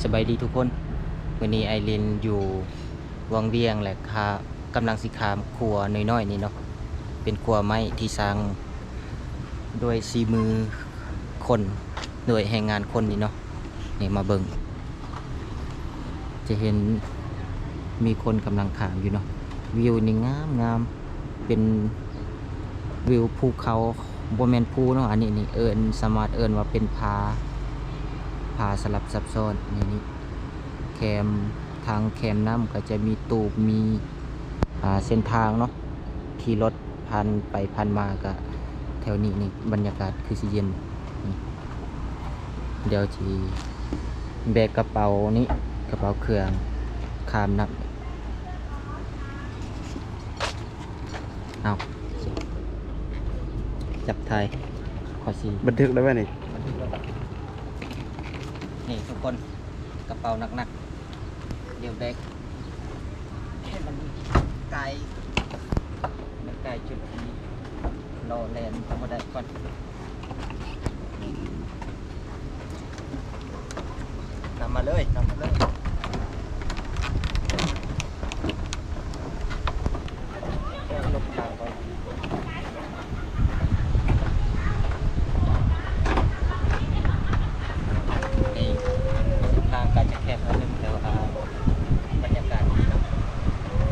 ສະບາຍດີທຸກຄົນ, ມື້ນີ້ອ້າຍລິນຢູ່ວັງວຽງ ແລະ ຂ້າ ກຳລັງຊິຂ້າມຂົວນ້ອຍໆນີ້ເນາະ, ເປັນຂົວໄມ້ທີ່ສ້າງດ້ວຍສີມືຄົນ, ດ້ວຍແຮງງານຄົນນີ້ເນາະ. ນີ້ມາເບິ່ງ ຈະເຫັນມີຄົນກຳລັງຂ້າມຢູ່ເນາະ. ວິວນີ້ງາມໆ ເປັນວິວພູເຂົາ, ບໍ່ແມ່ນພູເນາະ, ອັນນີ້ນີ້ເອີ້ນ ສາມາດເອີ້ນວ່າເປັນຜາ, ຜາສະຫຼັບຊັບຊ້ອນ. ນີ້ນີ້ ແຄມ ທາງແຄມນ້ຳກໍຈະມີຕູບ ມີ ອ່າ ເສັ້ນທາງເນາະ, ຂີ່ລົດຜ່ານໄປຜ່ານມາກໍແຖວນີ້ນີ້ ບັນຍາກາດຄືຊິເຢັນ. ດຽວຊິແບກກະເປົານີ້ ກະເປົາເຄື່ອງຂ້າມນ້ຳ. ເອົາ ຈັບຖ່າຍ ຂໍຊິບັນທຶກໄດ້ໄວນີ້. ບັນທຶກແລ້ວ ນີ້ທຸກຄົນ ກະເປົາໜັກໆ ດຽວແບກໃຫ້ມັນກາຍ ມັນກາຍຈຸດທີ່ລໍແລ່ນບໍ່ໄດ້ກ່ອນ. ນຳມາເລີຍ ນຳມາເລີຍ. ເອີ ຫຼົບທາງກ່ອນ. ນີ້ ເສັ້ນທາງກໍຈະແຄບໜ້ອຍໜຶ່ງ ແຕ່ວ່າບັນຍາກາດດີເນາະ,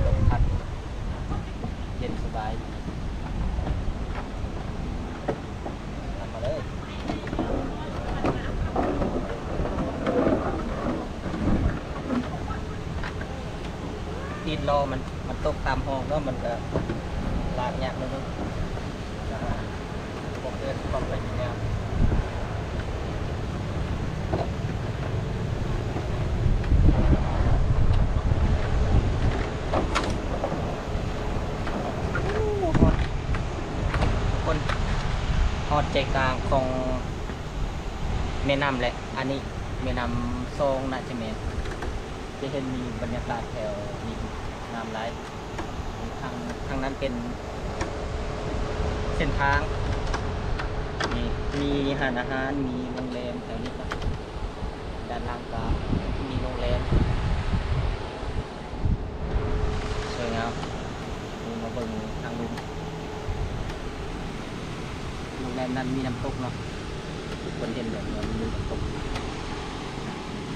ລົມພັດ ເຢັນສະບາຍ. ຕາມມາເລີຍ. ຕີນລໍ້ມັນ ມັນຕົກຕາມຮ່ອງເນາະ, ມັນກະລາກຍາກໜ້ອຍໜຶ່ງ. ບໍ່ເກີນຄວາມພະຍາຍາມ. ໂອ້ ຮອດ ທຸກຄົນ ຮອດໃຈກາງຂອງແມ່ນ້ຳແລ້ວ. ອັນນີ້ແມ່ນ້ຳຊອງ ໜ້າຈະແມ່ນ. ຈະເຫັນມີບັນຍາກາດແຖວນີ້ງາມຫຼາຍ. ທາງ ທາງນັ້ນເປັນເສັ້ນທາງ ນີ້ ມີຮ້ານອາຫານ ມີໂຮງແຮມແຖວນີ້ເນາະ, ດ້ານຫຼັງກໍມີໂຮງແຮມ ສວຍງາມ. ນີ້ມາເບິ່ງທາງລຸ່ມ ໂຮງແຮມນັ້ນມີນ້ຳຕົກເນາະ, ທຸກຄົນເຫັນແລ້ວ ມັນມີນ້ຳຕົກ.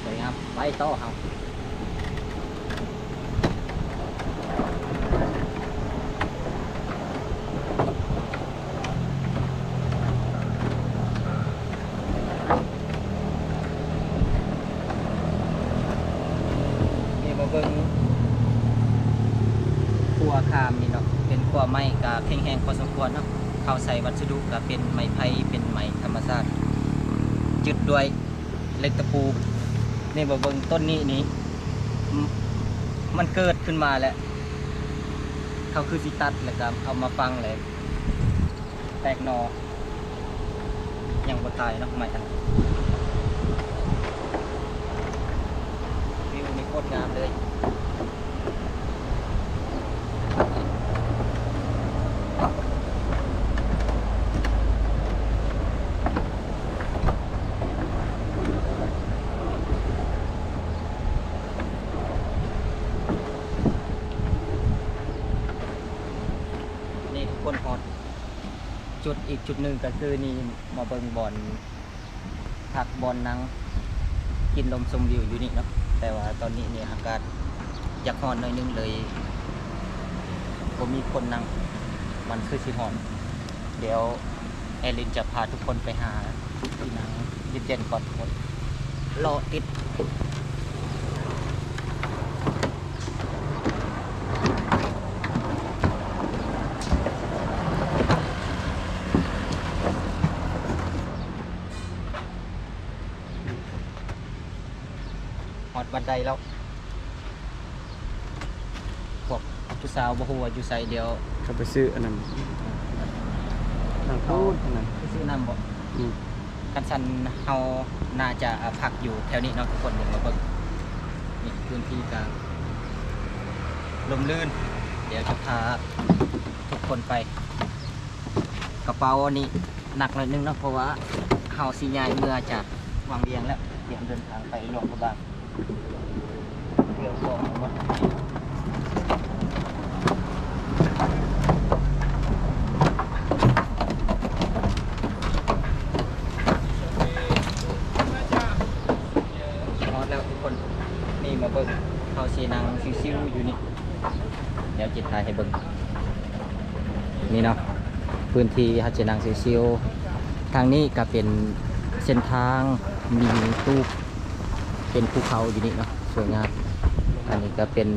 ສວຍງາມ ໄປຕໍ່ເຮົາ. ນີ້ມາເບິ່ງຂົວຂ້າມນີ້ເນາະ, ເປັນຂົວໄມ້ກະແຂງແຮງພໍສົມຄວນເນາະ, ເຂົາໃຊ້ວັດສະດຸກະເປັນໄມ້ໄຜ່ ເປັນໄມ້ທຳມະຊາດ ຈຶດດ້ວຍ ເຫຼັກຕະປູ. ນີ້ມາເບິ່ງຕົ້ນນີ້ນີ້ ມັນເກີດຂຶ້ນມາແລ້ວ, ເຂົາຄືຊິຕັດແລ້ວກໍເອົາມາຝັງແລ້ວແຕກໜໍ່, ຍັງບໍ່ຕາຍເນາະ ໄມ້ອັນ. ວິວນີ້ໂຄດງາມເລີຍ. ນີ້ທຸກຄົນ ຮອດຈຸດອີກຈຸດໜຶ່ງກໍຄືນີ້ ມາເບິ່ງບ່ອນ ພັກບ່ອນນັ່ງກິນລົມຊົມວິວຢູ່ນີ້ເນາະ, ແຕ່ວ່າຕອນນີ້ນີ້ອາກາດຢາກຮ້ອນໜ້ອຍໜຶ່ງເລີຍ ບໍ່ມີຄົນນັ່ງ, ມັນຄືຊິຮ້ອນ. ດຽວແອລິນຈະພາທຸກຄົນໄປຫາທີ່ນັ່ງເຢັນໆກ່ອນທຸກຄົນ, ລໍຕິດ. ຮອດບັນໄດແລ້ວ. ພວກຜູ້ສາວບໍ່ຮູ້ວ່າຢູ່ໃສ, ດຽວເຂົາໄປຊື້ອັນນັ້ນ ທາງພຸ້ນ ທາງນັ້ນ ໄປຊື້ນ້ຳບໍ? ອືມ. ຄັນຊັ້ນເຮົາໜ້າຈະພັກຢູ່ແຖວນີ້ເນາະທຸກຄົນ. ນີ້ມາເບິ່ງ ນີ້ພື້ນທີ່ກະລົມລື່ນ, ດຽວຈະພາທຸກຄົນໄປ. ກະເປົາອັນນີ້ໜັກໜ້ອຍໜຶ່ງເນາະ, ເພາະວ່າເຮົາຊິຍ້າຍເມືອຈາກວັງວຽງແລ້ວ, ຕຽມເດີນທາງໄປຫຼວງພະບາງ. ຮອດແລ້ວທຸກຄົນ ນີ້ມາເບິ່ງ ເຮົາຊິນັ່ງຊິວໆຢູ່ນີ້ ດຽວຊິຖ່າຍໃຫ້ເບິ່ງ ນີ້ເນາະ ພື້ນທີ່ເຮົາຊິນັ່ງຊິວໆ ທາງນີ້ກໍເປັນເສັ້ນທາງມີຕູບ ເປັນພູເຂົາຢູ່ນີ້ເນາະ ສວຍງາມ ອັນນີ້ກໍເປັນ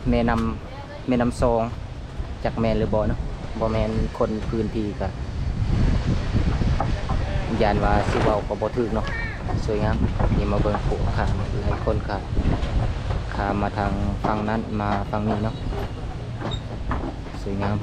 ແມ່ນ້ຳ ແມ່ນ້ຳຊອງ ຈັກແມ່ນຫຼືບໍ່ເນາະ ບໍ່ແມ່ນຄົນພື້ນທີ່ກະຢ້ານວ່າຊິເວົ້າກໍບໍ່ຖືກເນາະ ສວຍງາມ ນີ້ມາເບິ່ງຜູ້ຂ້າມ ຫຼາຍຄົນກະຂ້າມມາທາງຝັ່ງນັ້ນ ມາຝັ່ງນີ້ເນາະ ສວຍງາມ